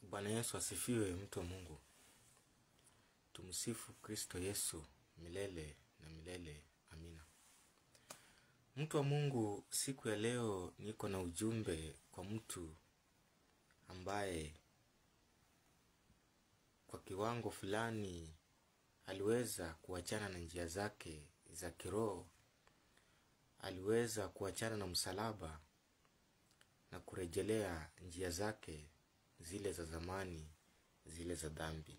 Bwana Yesu asifiwe, mtu wa Mungu. Tumsifu Kristo Yesu milele na milele. Amina. Mtu wa Mungu, siku ya leo niko na ujumbe kwa mtu ambaye kwa kiwango fulani aliweza kuachana na njia zake za kiroho, aliweza kuachana na msalaba na kurejelea njia zake zile za zamani, zile za dhambi.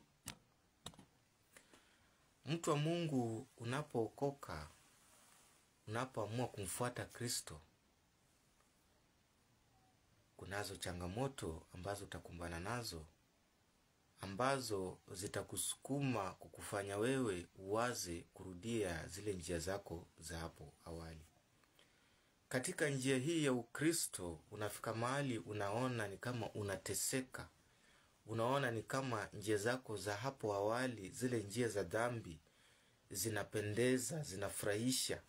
Mtu wa Mungu, unapookoka, unapoamua kumfuata Kristo, kunazo changamoto ambazo utakumbana nazo, ambazo zitakusukuma kukufanya wewe uwaze kurudia zile njia zako za hapo awali. Katika njia hii ya Ukristo, unafika mahali unaona ni kama unateseka, unaona ni kama njia zako za hapo awali, zile njia za dhambi, zinapendeza, zinafurahisha,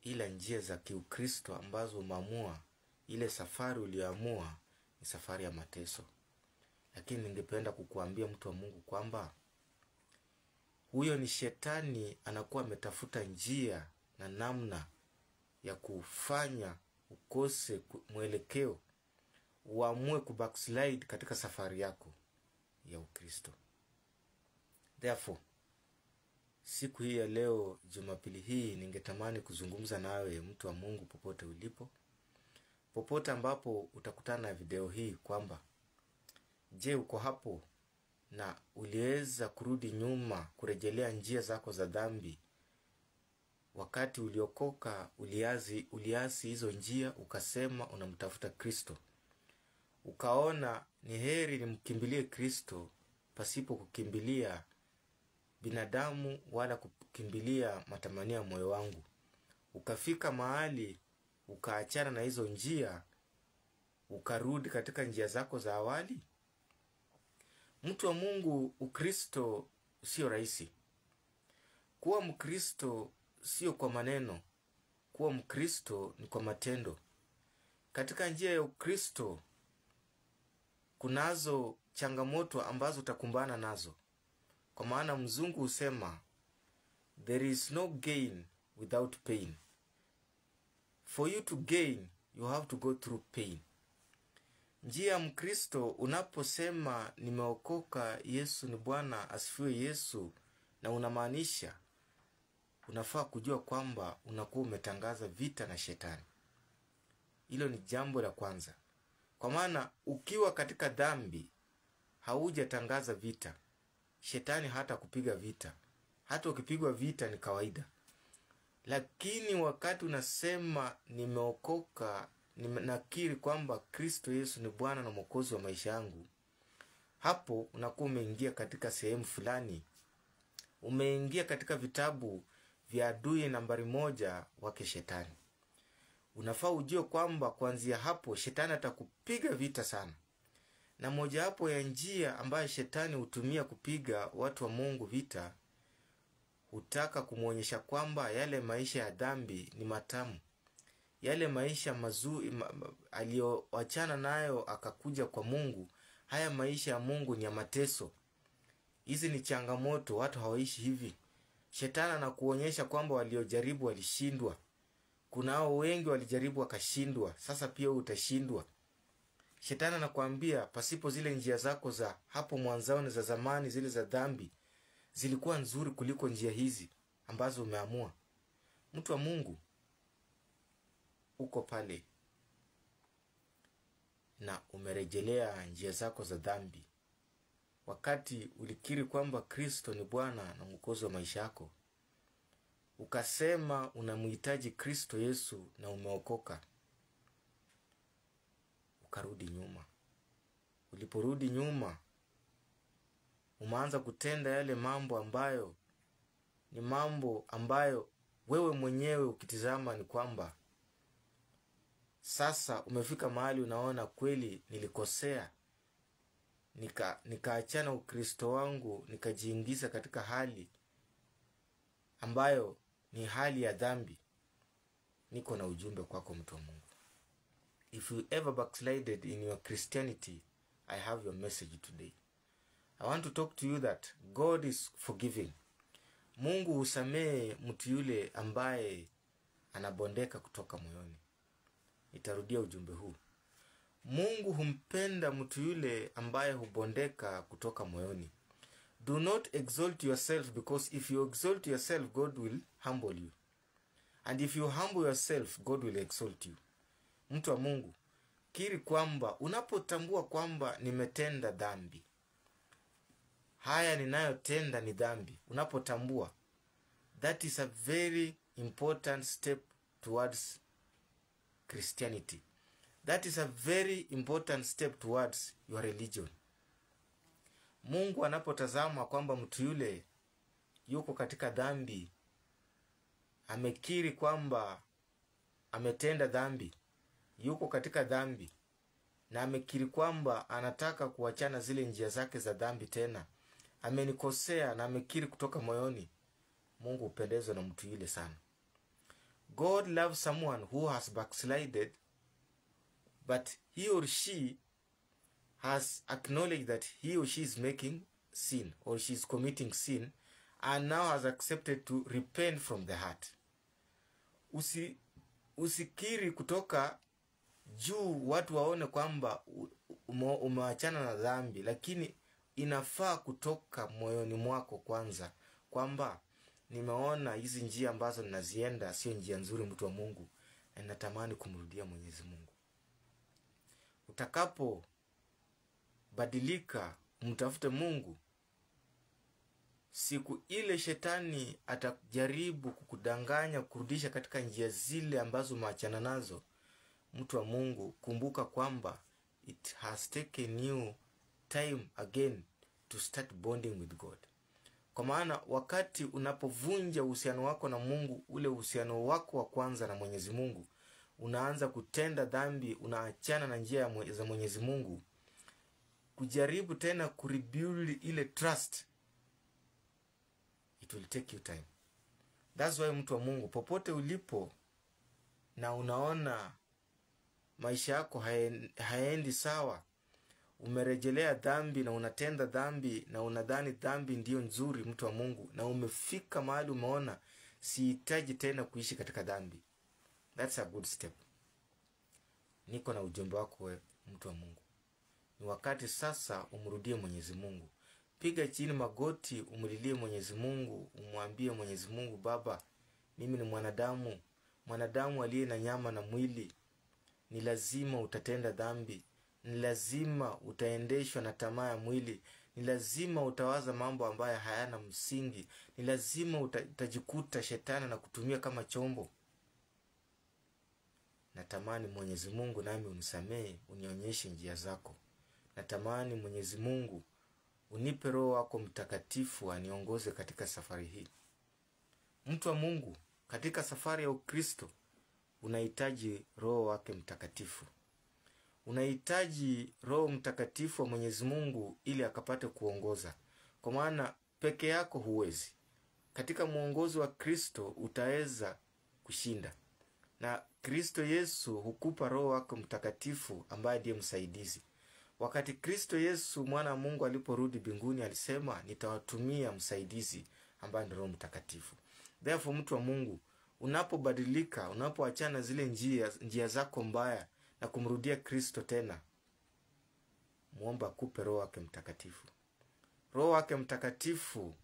ila njia za kiukristo ambazo umeamua, ile safari uliyoamua ni safari ya mateso. Lakini ningependa kukuambia mtu wa Mungu kwamba huyo ni shetani anakuwa ametafuta njia na namna ya kufanya ukose mwelekeo, uamue kubackslide katika safari yako ya Ukristo. Therefore, siku hii ya leo, Jumapili hii, ningetamani kuzungumza nawe mtu wa Mungu popote ulipo, popote ambapo utakutana na video hii, kwamba je, uko hapo na uliweza kurudi nyuma kurejelea njia zako za dhambi? Wakati uliokoka uliasi hizo njia, ukasema unamtafuta Kristo, ukaona ni heri nimkimbilie Kristo pasipo kukimbilia binadamu wala kukimbilia matamanio ya moyo wangu. Ukafika mahali ukaachana na hizo njia, ukarudi katika njia zako za awali. Mtu wa Mungu, Ukristo sio rahisi. Kuwa Mkristo sio kwa maneno, kuwa Mkristo ni kwa matendo. Katika njia ya Ukristo kunazo changamoto ambazo utakumbana nazo. Kwa maana mzungu husema there is no gain without pain. For you to gain, you have to go through pain. Njia ya Mkristo, unaposema nimeokoka, Yesu ni Bwana, asifiwe Yesu, na unamaanisha, unafaa kujua kwamba unakuwa umetangaza vita na shetani. Hilo ni jambo la kwanza. Kwa maana ukiwa katika dhambi haujatangaza vita, shetani hata kupiga vita. Hata ukipigwa vita ni kawaida. Lakini wakati unasema nimeokoka, nakiri kwamba Kristo Yesu ni Bwana na Mwokozi wa maisha yangu, hapo unakuwa umeingia katika sehemu fulani. Umeingia katika vitabu vya adui nambari 1 wake shetani. Unafaa ujue kwamba kuanzia hapo shetani atakupiga vita sana. Na mojawapo ya njia ambayo shetani hutumia kupiga watu wa Mungu vita, hutaka kumuonyesha kwamba yale maisha ya dhambi ni matamu. Yale maisha mazuri aliyoachana nayo akakuja kwa Mungu, haya maisha ya Mungu ni ya mateso. Hizi ni changamoto, watu hawaishi hivi. Shetani anakuonyesha kwamba waliojaribu walishindwa. Kunao wengi walijaribu wakashindwa, sasa pia utashindwa. Shetani anakuambia pasipo zile njia zako za hapo mwanzoni za zamani, zile za dhambi, zilikuwa nzuri kuliko njia hizi ambazo umeamua. Mtu wa Mungu, uko pale na umerejelea njia zako za dhambi. Wakati ulikiri kwamba Kristo ni Bwana na Mwokozi wa maisha yako, ukasema unamhitaji Kristo Yesu na umeokoka, ukarudi nyuma. Uliporudi nyuma, umeanza kutenda yale mambo ambayo ni mambo ambayo wewe mwenyewe ukitizama ni kwamba sasa umefika mahali unaona kweli nilikosea, nikaachana Ukristo wangu, nikajiingiza katika hali ambayo ni hali ya dhambi. Niko na ujumbe kwako mtu wa Mungu. If you ever backslided in your Christianity I have your message today. I want to talk to you that God is forgiving. Mungu husamehe mtu yule ambaye anabondeka kutoka moyoni. Nitarudia ujumbe huu. Mungu humpenda mtu yule ambaye hubondeka kutoka moyoni. Do not exalt yourself, because if you exalt yourself, God will humble you. And if you humble yourself, God will exalt you. Mtu wa Mungu, kiri kwamba unapotambua kwamba nimetenda dhambi, haya ninayotenda ni dhambi, unapotambua, that is a very important step towards Christianity. That is a very important step towards your religion. Mungu anapotazama kwamba mtu yule yuko katika dhambi, amekiri kwamba ametenda dhambi, yuko katika dhambi, na amekiri kwamba anataka kuachana zile njia zake za dhambi tena, amenikosea na amekiri kutoka moyoni, Mungu hupendezwa na mtu yule sana. God loves someone who has backslided, but he or she has acknowledged that he or she is making sin, or she is committing sin, and now has accepted to repent from the heart. Usikiri kutoka juu watu waone kwamba umeachana na dhambi, lakini inafaa kutoka moyoni mwako kwanza, kwamba nimeona hizi njia ambazo ninazienda sio njia nzuri, mtu wa Mungu, na natamani kumrudia Mwenyezi Mungu. Utakapo badilika, mtafute Mungu, siku ile shetani atajaribu kukudanganya, kurudisha katika njia zile ambazo umeachana nazo. Mtu wa Mungu, kumbuka kwamba it has taken you time again to start bonding with God. Kwa maana wakati unapovunja uhusiano wako na Mungu, ule uhusiano wako wa kwanza na Mwenyezi Mungu, unaanza kutenda dhambi, unaachana na njia za Mwenyezi Mungu, kujaribu tena kurebuild ile trust, it will take you time. That's why mtu wa Mungu, popote ulipo na unaona maisha yako haendi sawa, umerejelea dhambi na unatenda dhambi na unadhani dhambi ndiyo nzuri, mtu wa Mungu, na umefika mahali umeona sihitaji tena kuishi katika dhambi, that's a good step. Niko na ujumbe wako wewe, mtu wa Mungu. Ni wakati sasa umrudie Mwenyezi Mungu. Piga chini magoti, umlilie Mwenyezi Mungu, umwambie Mwenyezi Mungu, Baba, mimi ni mwanadamu, mwanadamu aliye na nyama na mwili. Ni lazima utatenda dhambi, ni lazima utaendeshwa na tamaa ya mwili, ni lazima utawaza mambo ambayo hayana msingi, ni lazima utajikuta shetani na kutumia kama chombo. Natamani Mwenyezi Mungu nami unisamehe, unionyeshe njia zako. Natamani Mwenyezi Mungu unipe Roho wako Mtakatifu aniongoze katika safari hii. Mtu wa Mungu, katika safari ya Ukristo unahitaji Roho wake Mtakatifu. Unahitaji Roho Mtakatifu wa Mwenyezi Mungu ili akapate kuongoza. Kwa maana peke yako huwezi. Katika muongozo wa Kristo utaweza kushinda. Na Kristo Yesu hukupa Roho wake Mtakatifu ambaye ndiye msaidizi. Wakati Kristo Yesu mwana wa Mungu aliporudi mbinguni alisema, nitawatumia msaidizi ambaye ni Roho Mtakatifu. Therefore, mtu wa Mungu, unapobadilika, unapoachana zile njia zako mbaya na kumrudia Kristo tena, muomba akupe Roho wake Mtakatifu. Roho wake Mtakatifu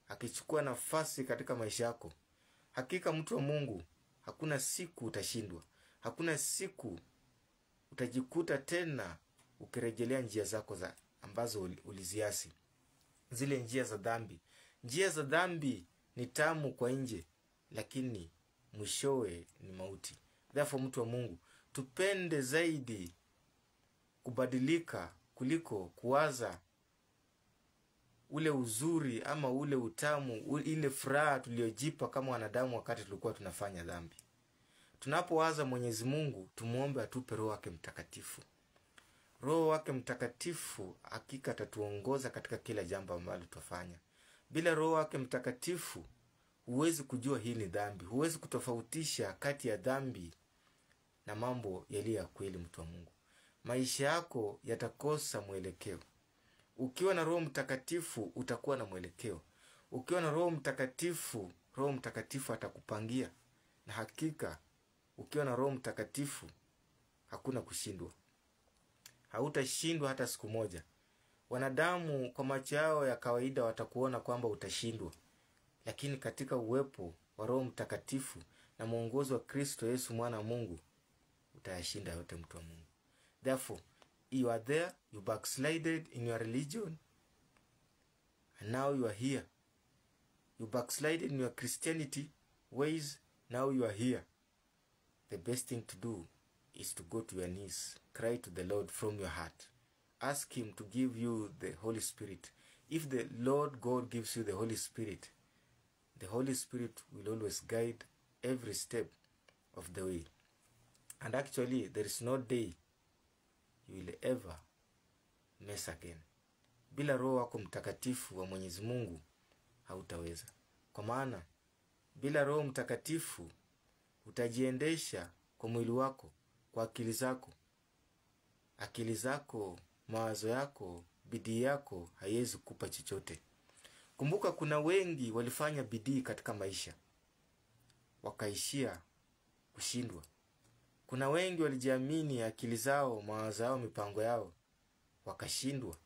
akichukua nafasi katika maisha yako, hakika mtu wa Mungu, hakuna siku utashindwa. Hakuna siku utajikuta tena ukirejelea njia zako za ambazo uliziasi, zile njia za dhambi. Njia za dhambi ni tamu kwa nje, lakini mwishowe ni mauti. Therefore, mtu wa Mungu, tupende zaidi kubadilika kuliko kuwaza ule uzuri ama ule utamu, ile furaha tuliojipa kama wanadamu wakati tulikuwa tunafanya dhambi. Tunapowaza Mwenyezi Mungu, tumuombe atupe Roho wake Mtakatifu. Roho wake Mtakatifu hakika atatuongoza katika kila jambo ambalo tutafanya. Bila Roho wake Mtakatifu huwezi kujua hii ni dhambi. Huwezi kutofautisha kati ya dhambi na mambo yaliyo ya kweli, mtu wa Mungu. Maisha yako yatakosa mwelekeo. Ukiwa na Roho Mtakatifu utakuwa na mwelekeo. Ukiwa na Roho Mtakatifu, Roho Mtakatifu atakupangia. Na hakika ukiwa na Roho Mtakatifu hakuna kushindwa. Hautashindwa hata siku moja. Wanadamu kwa macho yao ya kawaida watakuona kwamba utashindwa, lakini katika uwepo wa Roho Mtakatifu na mwongozo wa Kristo Yesu mwana wa Mungu, utayashinda yote, mtu wa Mungu. Therefore, you are there, you backslided in your religion, and now you are here. You backslided in your Christianity ways, now you are here. The best thing to do is to go to your knees, cry to the Lord from your heart. Ask him to give you the Holy Spirit. If the Lord God gives you the Holy Spirit, the Holy Spirit will always guide every step of the way. And actually, there is no day you will ever mess again. Bila Roho wako Mtakatifu wa Mwenyezi Mungu hautaweza. Kwa maana bila Roho Mtakatifu utajiendesha kwa mwili wako, kwa akili zako. Akili zako, mawazo yako, bidii yako haiwezi kukupa chochote. Kumbuka kuna wengi walifanya bidii katika maisha, wakaishia kushindwa. Kuna wengi walijiamini akili zao, mawazo yao, mipango yao, wakashindwa.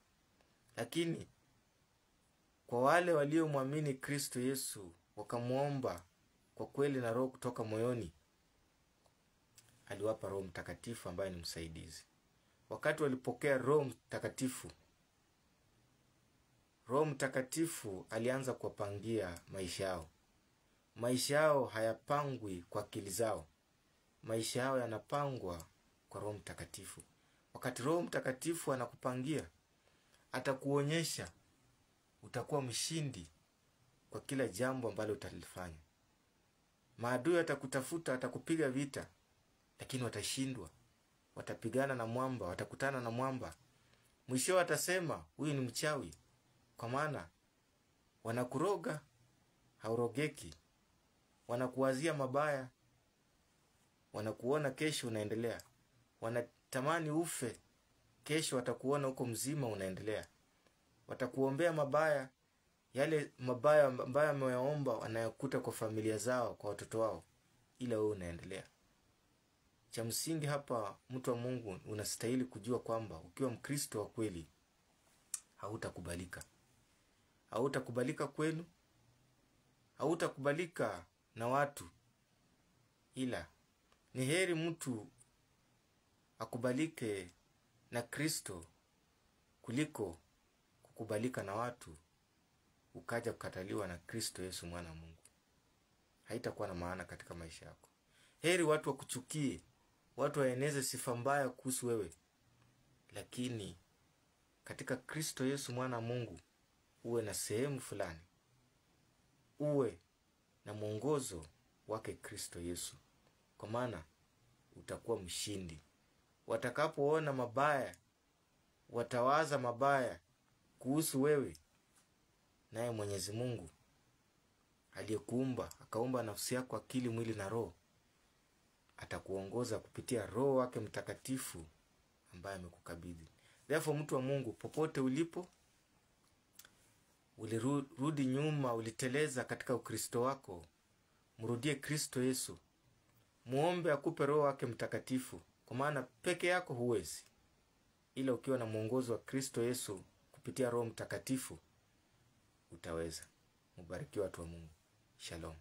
Lakini kwa wale waliomwamini Kristo Yesu, wakamuomba kwa kweli na roho kutoka moyoni, aliwapa Roho Mtakatifu ambaye ni msaidizi. Wakati walipokea Roho Mtakatifu, Roho Mtakatifu alianza kuwapangia maisha yao. Maisha yao hayapangwi kwa akili zao. Maisha yao yanapangwa kwa Roho Mtakatifu. Wakati Roho Mtakatifu anakupangia, atakuonyesha utakuwa mshindi kwa kila jambo ambalo utalifanya. Maadui atakutafuta, atakupiga vita, lakini watashindwa. Watapigana na mwamba, watakutana na mwamba. Mwisho watasema huyu ni mchawi, kwa maana wanakuroga, haurogeki. Wanakuwazia mabaya, wanakuona kesho unaendelea. Wanatamani ufe, kesho watakuona huko mzima unaendelea. Watakuombea mabaya, yale mabaya ambayo wameyaomba wanayakuta kwa familia zao, kwa watoto wao, ila wewe unaendelea. Cha msingi hapa, mtu wa Mungu, unastahili kujua kwamba ukiwa Mkristo wa kweli hautakubalika. Hautakubalika kwenu, hautakubalika na watu, ila ni heri mtu akubalike na Kristo kuliko kukubalika na watu ukaja kukataliwa na Kristo Yesu mwana wa Mungu. Haitakuwa na maana katika maisha yako. Heri watu wakuchukie, watu waeneze sifa mbaya kuhusu wewe, lakini katika Kristo Yesu mwana wa Mungu uwe na sehemu fulani, uwe na mwongozo wake Kristo Yesu, kwa maana utakuwa mshindi. Watakapoona mabaya, watawaza mabaya kuhusu wewe, naye Mwenyezi Mungu aliyekuumba, akaumba nafsi yako, akili, mwili na roho, atakuongoza kupitia Roho wake Mtakatifu ambaye amekukabidhi. Therefore, mtu wa Mungu, popote ulipo, ulirudi nyuma, uliteleza katika Ukristo wako, mrudie Kristo Yesu. Muombe akupe Roho wake Mtakatifu, kwa maana peke yako huwezi, ila ukiwa na mwongozo wa Kristo Yesu kupitia Roho Mtakatifu utaweza. Mubarikiwe watu wa Mungu. Shalom.